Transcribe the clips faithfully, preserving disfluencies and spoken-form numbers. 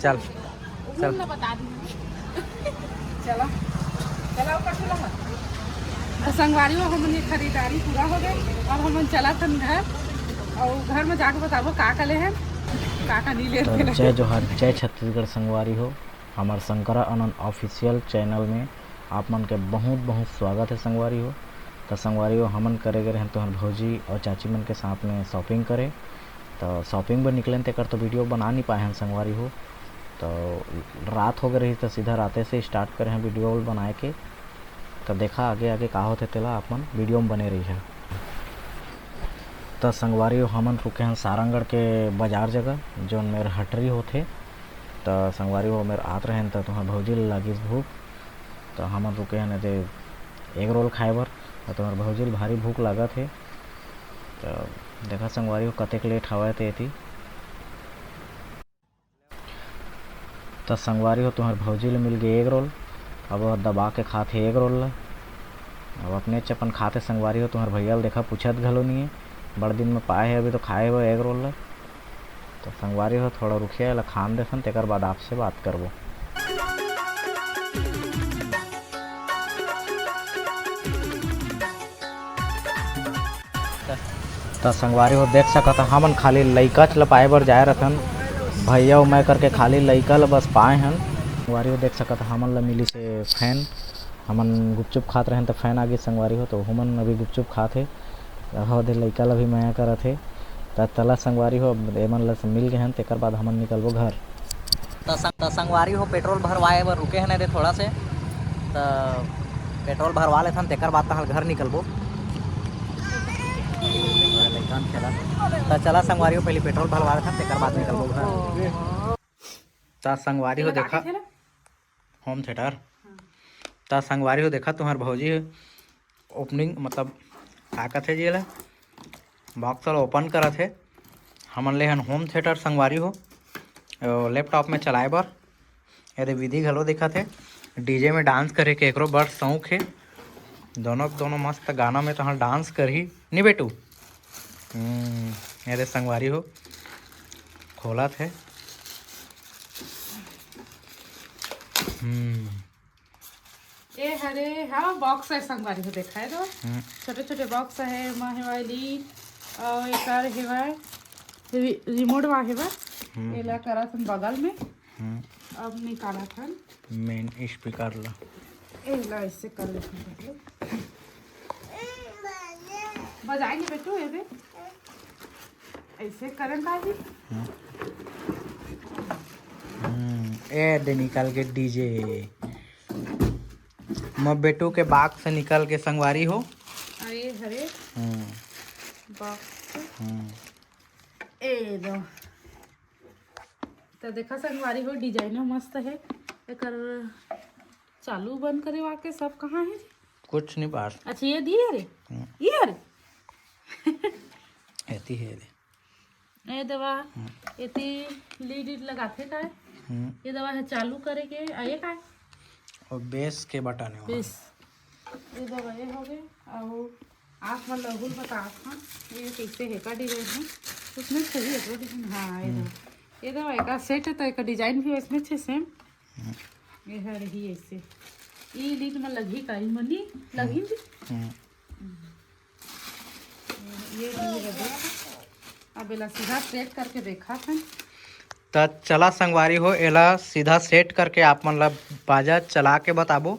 चल, चल। चला, चला, ओकर चला मत। तो संगवारी हो, हमन के खरीदारी पूरा हो गए। अब हमन चलत हन घर, और घर में जाके बताबो का का ले हन, का का नहीं ले तो हन। जय जोहार, जय छत्तीसगढ़ संगवारी हो। हमार शंकरा आनंद ऑफिशियल चैनल में आप मन के बहुत बहुत स्वागत है संगवारी हो। तो संगवारी हो, हमन करे गए रहन तुहर भौजी और चाची मन के साथ में शॉपिंग करे। तो शॉपिंग बर निकलेन, तेकर तो वीडियो बना नहीं पाए हन संगवारी हो। तो रात हो गए रही, तो सीधा राते से स्टार्ट करे हैं वीडियो बनाए के। तो देखा आगे आगे का होथे, तेला आप मन वीडियो में बने रही है। तो संगवारी हो, हमन रुके हैं सारंगढ़ के बाजार जगह, जोन मेर हटरी होथे। तो संगवारी हो, मेर आत रहेन तो तुहर भौजी ल लागिस भूख, तो हमन रुके हन एदे एग रोल खाए बर। तो तुहर भौजी ल भारी भूख लागत हे। तो देखा संगवारी हो, कतेक लेट हवय ते एती। त संगवारी हो, तुहर भौजी ल मिल गे एग रोल। अब वो दबा के खात हे एग रोल ल। अब अपने चपन खात हे संगवारी हो, तुहर भैया ल देखा, पूछत घलो नहीं है। बड़ दिन में पाए हे, अभी तो खाए हुए एग रोल ल। तो संगवारी हो, थोड़ा रुकिया, एला खान देथन, तेकर बाद आपसे बात करबो। त संगवारी हो, देख सकत ह, हमन खाली लइकाच ल पाए बर जाए रथन, भैया अउ मैं करके खाली लइका ल बस पाए हन। संगवारी हो, देख सकत ह, हमन ल मिलिस हे फैन। हमन गुपचुप खात रहेन त फैन आ गिस संगवारी हो, तो हमन अभी गुपचुप खात हे। हो दे, लइका ल भी मया करत हे। त तला संगवारी हो, एमन ल मिल गे हन, तेकर बाद हमन निकलबो घर। त संग-, त संगवारी हो, पेट्रोल भरवाए बर रुके हन एदे थोड़ा से। त पेट्रोल भरवा लेथन, तेकर बाद तहां घर निकलबो। त चला संगवारी हो, पहले पेट्रोल भरवा लेथन, तेकर बाद निकलबो घर। त संगवारी हो, देखा, होम थिएटर। त संगवारी हो, देखा, तुहर भौजी ह ओपनिंग, मतलब, का कथे जी, एला बॉक्स ल ओपन करत हे। हमन ले हन होम थिएटर संगवारी हो, अ, लैपटॉप में चलाए बर। एदे विधि घलो दिखत हे। डीजे में डांस करे के एकरो बड़ शौक हे। दोनों के दोनों मस्त गाना में तहां डांस करही, नी बेटू? हम्म, एदे संगवारी हो, खोलत हे। हम्म। ए हरे, हाँ, बॉक्स है संगवारी हो, देखा है तो। हम्म। छोटे-छोटे बॉक्स है, एमा हे वाली, अउ एकर हे वा, रि-, रिमोट वा हे वा। हम्म। एला करत हन बगल में। हम्म। अब निकालत हन। मेन स्पीकर ला। एला ऐसे कर लेथन पहले। बजाए नहीं बेटू, ये दे। ऐसे करन का जी? हम्म। हम्म, ए दे निकाल के डीजे। म बेटू के बाग से निकल के संगवारी हो। अरे हरे। हम्म। बाग से। हम्म। ए दो। तो देखा संगवारी हो, डिजाइनो मस्त है। एकर चालू बंद करे वाके सब कहाँ है जी? कुछ नहीं बाहर। अच्छा, ये दिए रे? हम्म। ये रे? एती है रे। ए देवा, हम्म। एती लीड ईड लगाथे काय? हम्म। ये देवा है चालू करे के, आ ये काय? और बेस के बटन है वहाँ। बेस। ये देवा ये हो गए, और आप मन लहुल बतात हन, ये कैसे है का डिजाइन है? उसमें सही है, वो डिजाइन, हाँ, ये हम्म। देवा। ये देवा, एका सेट है तो एका डिजाइन भी उसमें छे सेम। हम्म। ये है रही ऐसे। ये लीड में लगी का? ई मनी लगी जी? हम्म। ये भी है दे। अब एला सीधा सेट करके देखा था। त चला संगवारी हो, एला सीधा सेट करके आप मन ला बाजा चला के बताबो।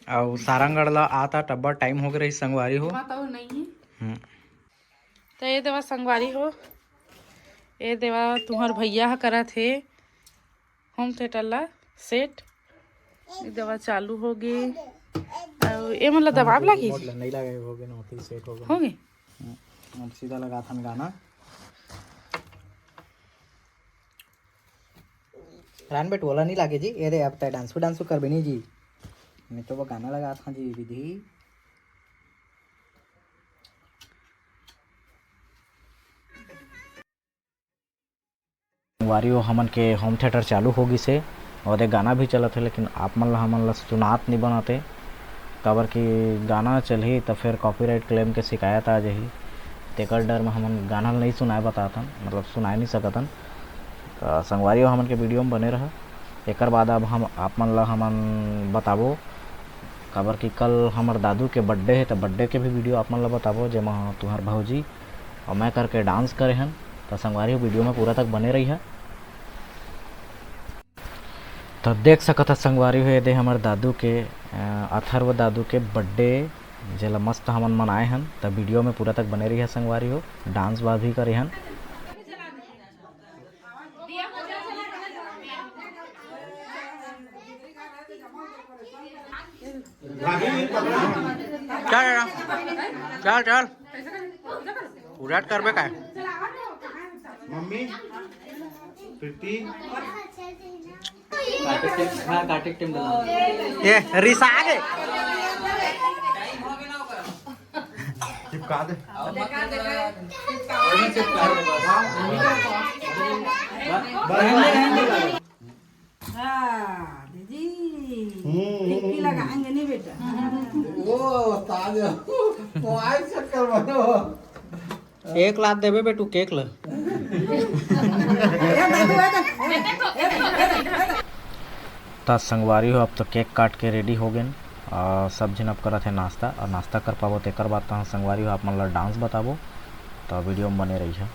अउ सारंगढ़ ला आता टब्बा टाइम हो गए रही संगवारी हो। बात और नहीं है। हम्म। तो ये देवा संगवारी हो, ये देवा तुम्हार भैया ह करत हे होम थिएटर ला सेट। ये देवा चालू हो गे। अउ ये मन ला हाँ, दबाब लागी? रिमोट ला नहीं लगे, हो गए ना, होती सेट हो गए। हो गए? हम्म, अब सीधा लगाथन गाना। रान बेट, ओला नहीं लागे जी। ये दे, अब तय डांसू डांसू करबे नहीं जी। मैं तो वो गाना लगाथन जी, विधि। संगवारी हो, हमन के होम थिएटर चालू हो गिस हे, ओदे गाना भी चलत हे, लेकिन आप मन ला, हमन ला सुनात नइ बनत हे, काबर कि गाना चलही त फेर कॉपीराइट क्लेम के शिकायत आ जाही। तेकर डर म हमन गाना ल नइ सुनाए बतात हन, मतलब सुनाए नइ सकत हन। अ, संगवारी हो, हमन के वीडियो में बने रहा। एकर बाद अब हम आप मन ला हमन बताबो, काबर कि कल हमर दादू के बर्थडे हे, त बर्थडे के भी वीडियो आप मन ला बताबो, जेमा तुहर भौजी अउ मैं करके डांस करे हन। त संगवारी हो, वीडियो में पूरा तक बने रहिहा। त देख सकत ह संगवारी हो, ये दे हमर दादू के, अ, अथर्व दादू के बर्थडे, जेला मस्त हमन मनाए हन। त वीडियो में पूरा तक बने रहिहा संगवारी हो, डांस बा भी करे हन। चल, चल, चल, चल। पूरा करबे काय? मम्मी, प्रीति। काटे के, हाँ, काटे के टाइम डाला। ये रिसा गे। चिपका दे। हाँ, दीदी। हम्म, टिक्की हम्म। लगाएंगे नहीं बेटा? वो उस्ताद है। वो आए चक्कर बनो। एक लात देबे बेटू केक ल। ए, दादू, ए, दादू, ए, दादू, ए, दादू, ए, दादू। त संगवारी हो, अब तो केक काट के रेडी हो गेन। आ, सब झन अब करत हे नाश्ता, अउ नाश्ता कर पाबो तेकर बाद तहाँ संगवारी हो आप मन ला डांस बताबो, त वीडियो में बने रहिहा।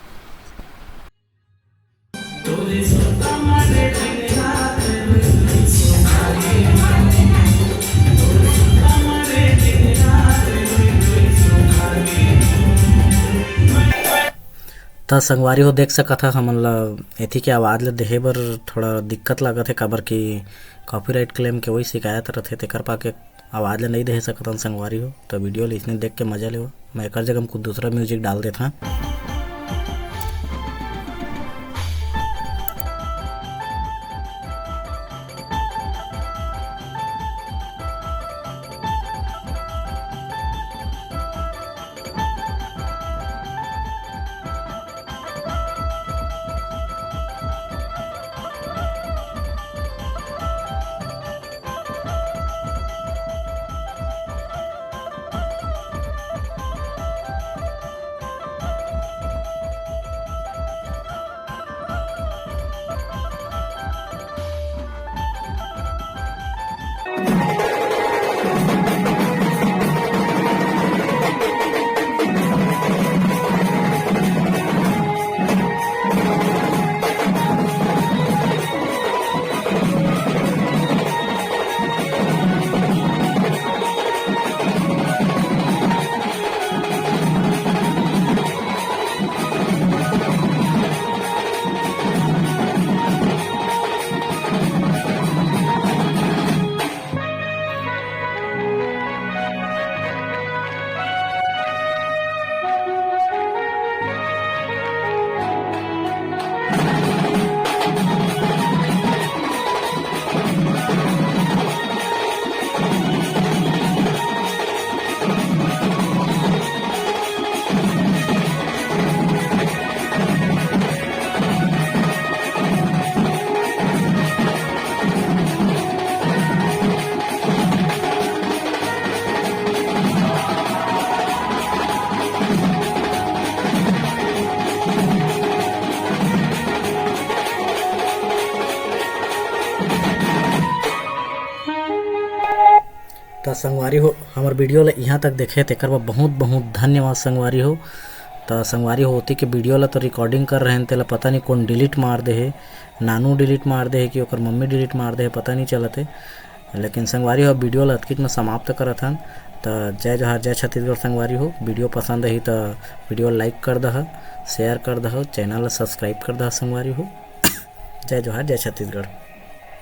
त संगवारी हो, देख सकत ह, हमन ल एथी के आवाज़ ल देहे बर थोड़ा दिक्कत लागत हे, काबर कि कॉपीराइट क्लेम के वही शिकायत रथे, तेकर पाके आवाज़ ल नइ देहे सकत हन संगवारी हो। त वीडियो ल इसने देख के मज़ा लेवा, मैं एकर जगह म कुछ दूसरा म्यूजिक डाल देथन। त संगवारी हो, हमर वीडियो ल इहाँ तक देखे, तेकर बर बहुत बहुत धन्यवाद संगवारी हो। त संगवारी हो, ओती के वीडियो ल तो रिकॉर्डिंग कर रहेन, तेला पता नहीं कौन डिलीट मार दे हे, नानू डिलीट मार दे हे कि ओकर मम्मी डिलीट मार दे हे, पता नहीं चलत हे। लेकिन संगवारी हो, वीडियो ल अतकिच में समाप्त करत हन। त जय जोहार, जय छत्तीसगढ़ संगवारी हो। वीडियो पसंद आही त वीडियो लाइक कर दह, शेयर कर दह, चैनल ल सब्सक्राइब कर दह संगवारी हो। जय जोहार, जय छत्तीसगढ़।